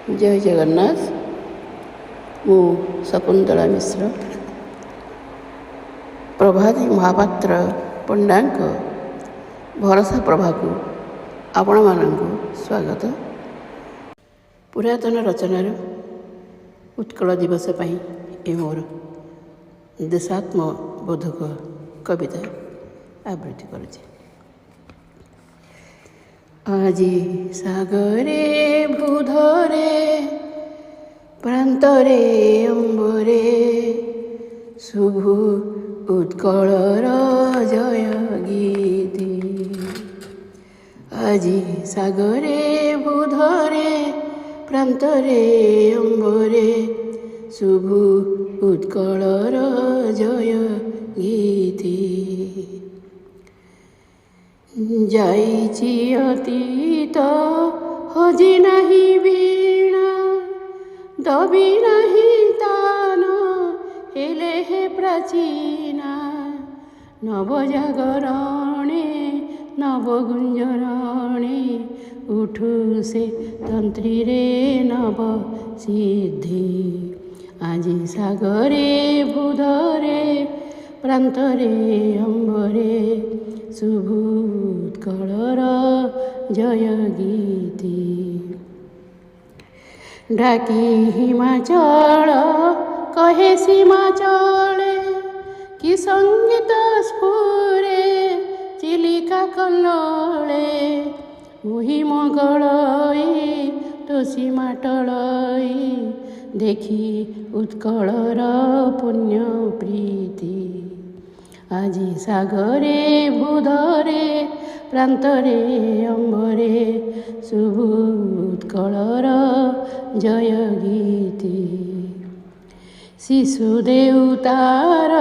ଜୟ ଜଗନ୍ନାଥ। ମୁଁ ଶକୁନ୍ତଳା ମିଶ୍ର, ପ୍ରଭାତୀ ମହାପାତ୍ର ପଣ୍ଡାଙ୍କ ଭରସା ପ୍ରଭାକୁ ଆପଣମାନଙ୍କୁ ସ୍ୱାଗତ। ପୁରାତନ ରଚନାରୁ ଉତ୍କଳ ଦିବସ ପାଇଁ ଏ ମୋର ଦେଶାତ୍ମବୋଧକ କବିତା ଆବୃତ୍ତି କରୁଛି। ଆଜି ସାଗରେ ଭୂଧରେ ପ୍ରାନ୍ତରେ ଅମ୍ବରେ ଶୁଭୁ ଉତ୍କଳର ଜୟ ଗୀତି। ଆଜି ସାଗରେ ଭୂଧରେ ପ୍ରାନ୍ତରେ ଅମ୍ବରେ ଶୁଭୁ ଉତ୍କଳର ଜୟ ଗୀତି। ଯାଇଛି ଅତୀତ, ହଜି ନାହିଁ ବୀଣା, ଦବି ନାହିଁ ତାନ, ହେଲେ ହେ ପ୍ରାଚୀନା। ନବଜାଗରଣେ ନବଗୁଞ୍ଜରଣେ ଉଠୁ ସେ ତନ୍ତ୍ରୀରେ ନବ ସିଦ୍ଧି। ଆଜି ସାଗରେ ଭୂଧରେ ପ୍ରାନ୍ତରେ ଅମ୍ବରେ ଶୁଭୁ ଉତ୍କଳର ଜୟ ଗୀତି। ଡାକି ହିମାଚଳ କହେ ସୀମାଚଳେ, କି ସଙ୍ଗୀତ ସ୍ଫୁରେ ଚିଲିକା କଲ୍ଲୋଳେ। ମୁହି ମଙ୍ଗଳଇ ତୋ ସୀମା ଟଳଇ, ଦେଖି ଉତ୍କଳର ପୁଣ୍ୟ ପ୍ରୀତି। ଆଜି ସାଗରେ ଭୂଧରେ ପ୍ରାନ୍ତରେ ଅମ୍ବରେ ଶୁଭୁ ଉତ୍କଳର ଜୟ ଗୀତି। ଶିଶୁ ଦେଉ ତାର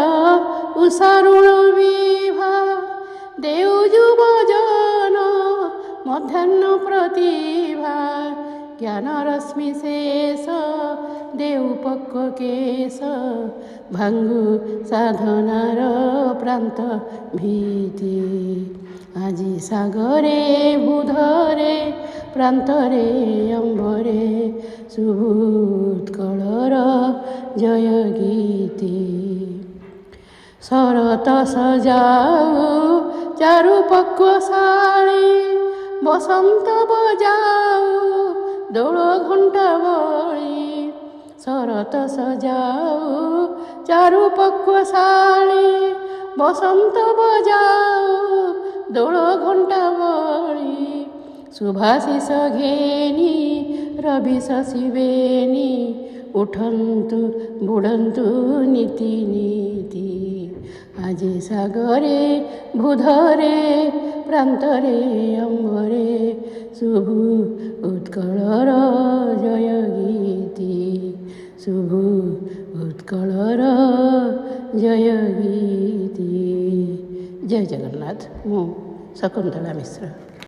ଉଷାରୁଣ ବିଭା, ଦେଉ ଯୁବଜନ ମଧ୍ୟାହ୍ନ ପ୍ରତିଭା। ଜ୍ଞାନ ରଶ୍ମି ଶେଷ ଦେଉ ପକ୍ୱ କେଶ, ଭାଙ୍ଗୁ ସାଧନାର ପ୍ରାନ୍ତ ଭୀତି। ଆଜି ସାଗରେ ଭୂଧରେ ପ୍ରାନ୍ତରେ ଅମ୍ବରେ ଶୁଭୁ ଉତ୍କଳର ଜୟ ଗୀତି। ଶରତ ସଜାଉ ଚାରୁ ପକ୍ୱ ଶାଳୀ, ବସନ୍ତ ବଜାଉ ଦୋଳ ଘଣ୍ଟା ବଳି। ଶରତ ସଜାଉ ଚାରୁ ପକ୍ୱ ଶାଳୀ, ବସନ୍ତ ବଜାଉ ଦୋଳ ଘଣ୍ଟା ବଳି। ସୁଭାଶିଷ ଘେନି ରବି ଶଶି ବେନି, ଉଠନ୍ତୁ ବୁଡ଼ନ୍ତୁ ନୀତି ନୀତି। ଆଜି ସାଗରେ ଭୂଧରେ ପ୍ରାନ୍ତରେ ଅମ୍ବରେ ଶୁଭୁ ଉତ୍କଳର ଜୟ ଗୀତି। ଶୁଭୁ ଉତ୍କଳର ଜୟ ଗୀତି। ଜୟ ଜଗନ୍ନାଥ। ମୁଁ ଶକୁନ୍ତଳା ମିଶ୍ର।